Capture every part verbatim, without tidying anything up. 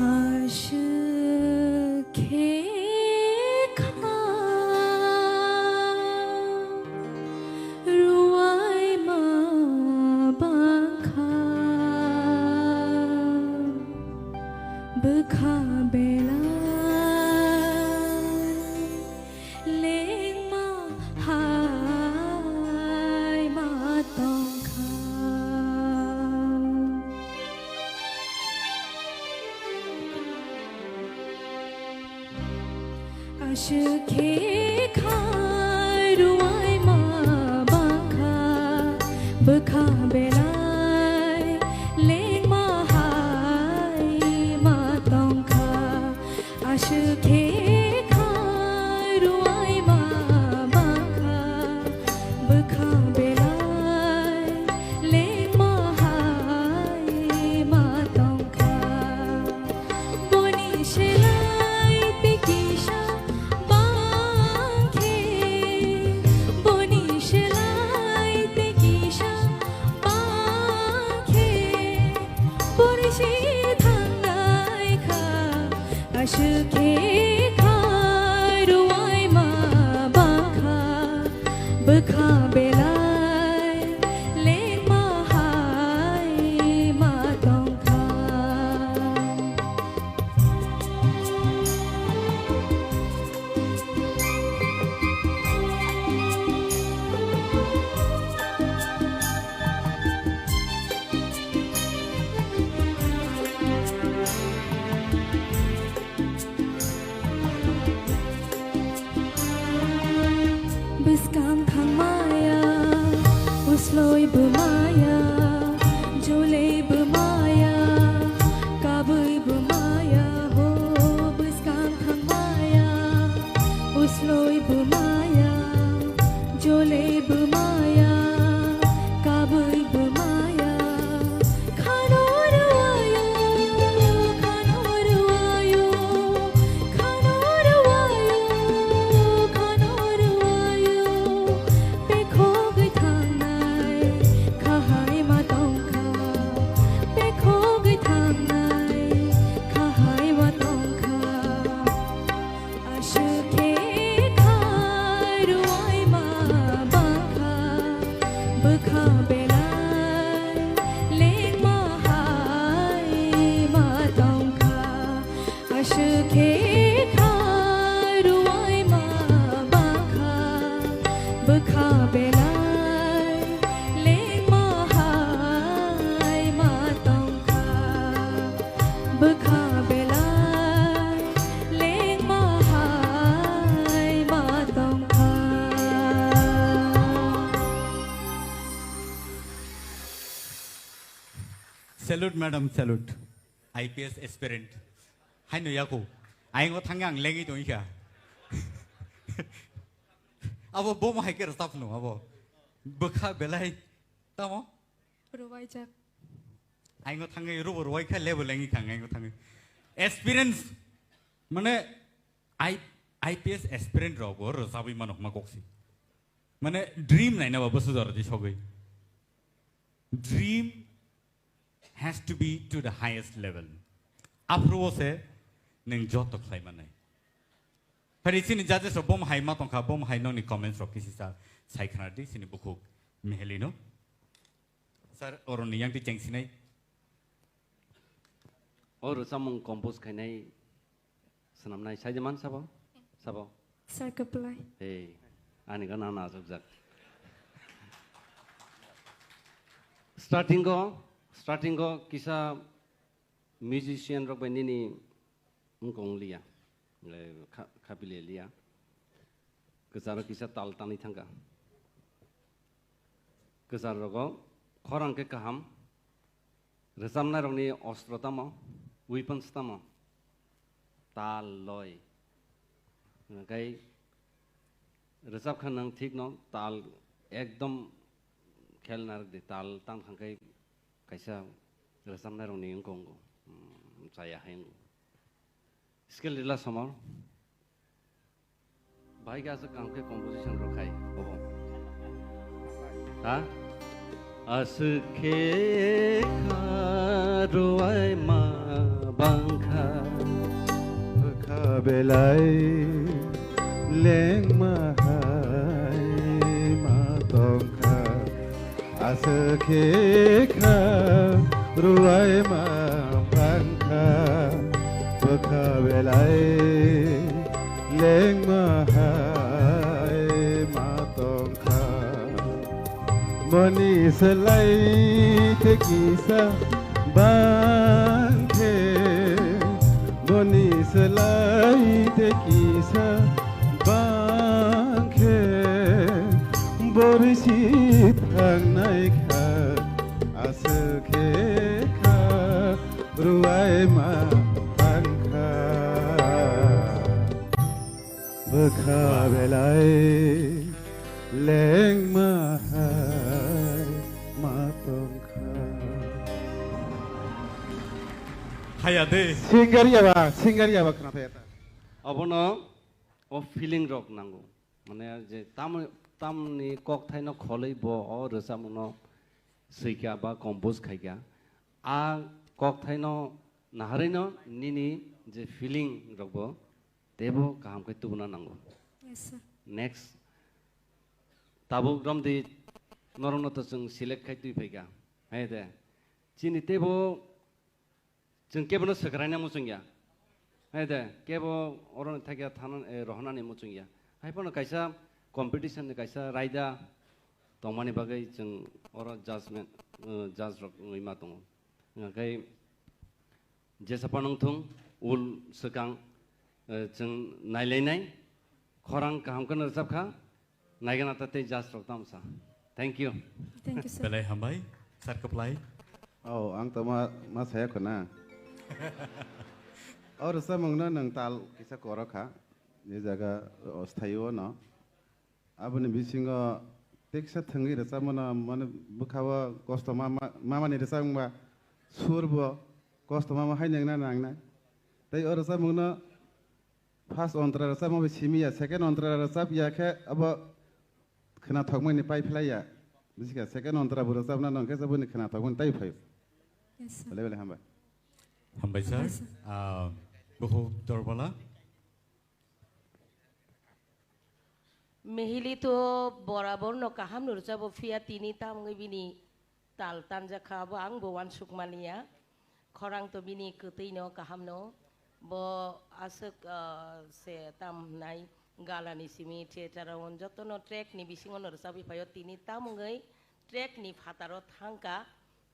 Aswk khe kha ruaima bangkha bwkha belai lengma hai ma tongkha. Aswk khe kha ruaima bangkha bwkha belai lengma hai ma tongkha. Aswk khe kha ruaima bangkha bwkha belai lengma hai ma tongkha. Boni selai tei kisa bang khe, boni selai tei kisa bang khe, boni se thangnai kha. Aswk khe kha ruaima bangkha bwkha belai lengma hai ma tongkha. Bwskang thangmaya, usloi bwmaya, jolei bwmaya, kabui bwmaya, ho bwskang thangmaya, usloi bwmaya, jolei bwmaya, kabui bwmaya. Khano rwaya, khano rwaya, khano rwaya, khano rwaya. Bekhogwi thangnai kha hai ma tongkha, bekhogwi thangnai kha hai ma tongkha. Aswk khe kha ruaima bangkha bwkha belai lengma hai ma tongkha. Aswk khe kha ruaima bangkha bwkha belai lengma hai ma tongkha. Bwkha belai lengma hai ma tongkha. Salute, madam, salute. I P S aspirant. Haino yako. Aingo thangya ang lengwi tongkha. Abo bom hai khe rwchapno abo. Bwkha belai. Tamo? Rwbaijak. Aingo thangwi rubo rwai kha lebo lengwi thang aingo thangwi. Experience mane I, I P S aspirant rok bo rwchabwi mano hma koksi. Mane dream naina ba bwsajora di sogwi. Dream has to be to the highest level. Aphuru o se nwng joto khlai manai. Phari chini judges rok bom hai ma tongkha, bom hai nokni comments rok kisi sa sai khna di chini bukhuk Mehelino. Sir, oroni yang twi chengsinai. O rwchapmung compose khainai swnamnai saide man sabo? Sabo? Sir Kaplai. Hey, ani gana na asukjak. Starting o, starting o kisa musician rok bai nini wngkong liya, eh, kha-, khapile liya. Kwcharo kisa tal tanwi thangkha. Kwchar rogo khorang khe kaham. Rwchapnai rokni ostro tamo, weapons tamo? Tal, loi. Hwnkhai rwchap kha nwng thik no, tal ekdom khel narwk di, tal tang thang khai kaisa rwchapnai rokni wngkong, mm, chaya hai wngkong. Skill rila somor. Bahai khe aswk kaham khe composition rwkhai, bobo. Ha? Aswk khe kha rwai ma bangkha Belai lengma hai ma tongkha, aswk khe kha ruwai ma phangkha. Bwkha belai lengma hai ma tongkha. Boni slai te kisa bang khe, boni slai te kisa bang khe, borisi thangnai kha, aswk khe kha, ruwai ma thang kha. Bwkha belai lengma hai ma tongkha. Haya de. Singer ya ba, singer ya ba khna thaya ta. Abono o feeling rok nango. Mane je tam, tamni kokthaino kholwi bo o rwchapmungno swikha ba compose khaikha. A kokthaino naharwino nini je feeling rokbo teibo kaham khe tubuna nango. Yes, sir. Next, tabuk romdi norokno to chwng select khai twi phaikha. Hai de. Chini teibo chwng kebono swkraina muchungya. Hai de, kebo oro thakya thana, eh, rohonani muchungya. Hai phano kaisa competition ni kaisa raida tongmani bagwi chwng oro judgment, eh, judge rok wngwi ma tongo. Hwnkhai jesa phano wngthung, ul swkang, eh, chwng nailainai, khorang kaham kheno rwchapkha, naigana ta tei judge rok tamsa. Thank you. Thank you, sir. Belai hambai, sir kwplai. Oh, ang to ma, ma saya khuna. Oh, rwchapmungno nwng tal kisa korok kha, je jaga, oh, sthaio no. Aboni bisingo teksa thwngwi rwchapmano, mane bwkhao kosto ma, ma, mamani rwchapmungba sur bo kosto mama hai nangna nangnai. Tei o rwchapmungno first ontra rwchapma bai simi ya, second ontra rwchap ya khe abo khwnathokmani pai phlai ya. Bisi kha second ontra bo rwchapna nang khe boni khwnathokmani tai phaio. Yes, sir. Belai belai hambai. Hambai, sir. Hambai, sir. Ah, Buhu Dorbala. Mehili to borabor no kaham no rwchabo, phiya tini tamungwi bini tal tanjakha, abo ang bo uansukmaniya. Khorang to bini kwtwi no kaham no. Bo aswk, ah, se tam hwnai galani simi theater o jotono track ni bisingo no rwchabwi phaio, tini tamungwi track ni phataro thangkha.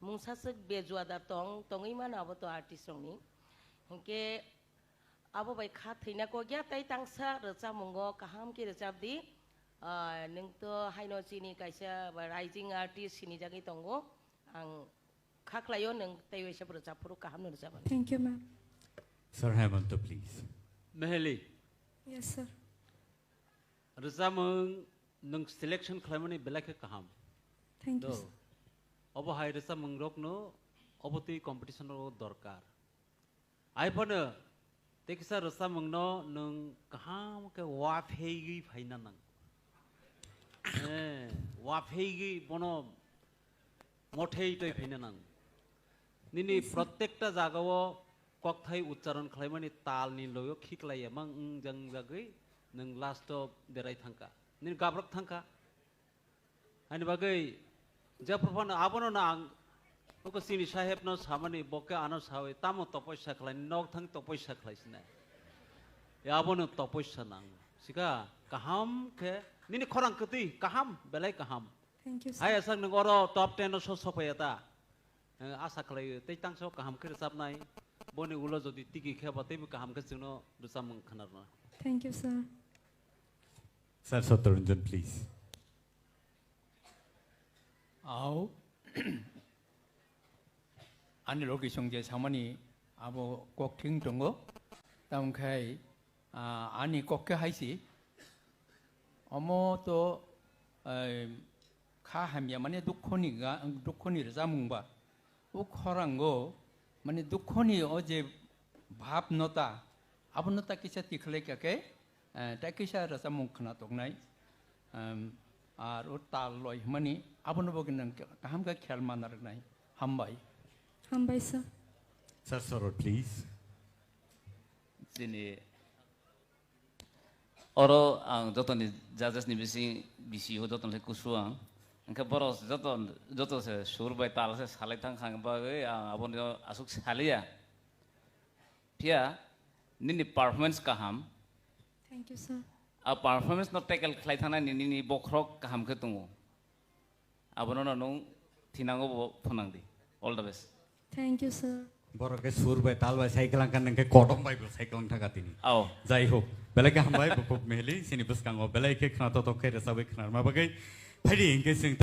Mungsa swk bejua da tong, tongwi mano abo to artist rokni. Hinkhe abo bai kha thwina kok ya, tei tangsa rwchapmungo kaham khe rwchap di. Ah, nwng to haino chini kaisa rising artist sinijagwi tongo. Ang kha khlaio, nwng tei waisa rwchap phuru kaham no rwchapmani. Thank you, ma'am. Sir Hemanta, please. Meheli. Yes, sir. Rwchapmung nwng selection khlaimani belai khe kaham. Thank you, sir. Obo hai rwchapmung rokno obo twi competition rok dorkar. Ai phano tei kisa rwchapmungno nwng kaham khe uaphegwi phaina nang. Eh, uaphegwi bono mothei twi phaina nang. Nini, yes, sir, protekta jagao kokthai uchcharon khlaimani talni loio khiklai emang wng jang jagwi nwng last o derai thangkha. Nini gabrak thangkha. Ani bagwi jephru phano abono no ang nuko chini saheb no samani, bo khe ano sawi tamo topoisa khlai, nok thang topoisa khlai sinai. Ya abono topoisa nang. Sika kaham khe nini khorang kwtwi kaham, belai kaham. Thank you, sir. Hai aswk nwng oro top ten o so sophai ta. Eh, asa khlai tei tangso kaham khe rwchapnai. Boni ulo jodi tigi khe ba teibo kaham khe chwngno rwchapmung khna rwna. Thank you, sir. Sir Satyaranjan, please. Au. Ani logi song je samani abo kok thing tongo. Tamo khai, ah, ani kok khe haisi. Omo to, eh, kha hamya mane dukho ni ga, dukho ni rwchapmung ba. O khorango, mane, dukhoni o je bhab no ta, abono ta kisa tikhlai kha khe, eh, ta kisa rwchapmung khna toknai, em, ar o tal loi hwnmani, abono bo gwnang kaham khe khel ma narwknai. Hambai. Hambai, sir. Sir Sorot, please. Chini Oro ang jotoni judges ni bising, bisi o jotoni kusu ang. Hingke borok joto, joto se sur bai tal se salai thang khang bagwi ang abono asuk saliya. Phiya nini performance kaham. Thank you, sir. A performance no tackle khlai thangna nini, nini bokhorok kaham khe tongo. Abono no nung thinango bo phunang di. All the best. Thank you, sir. Borok ke sur bai tal bai sai kelang kan nang ke kodom bai bo sai kelang thaga tini. Ao. Jai ho. Belai ke hambai bo kok mehli sini bwskango belai ke khna to to khe resa bai khna ma bagwi. Phaidi hingke sing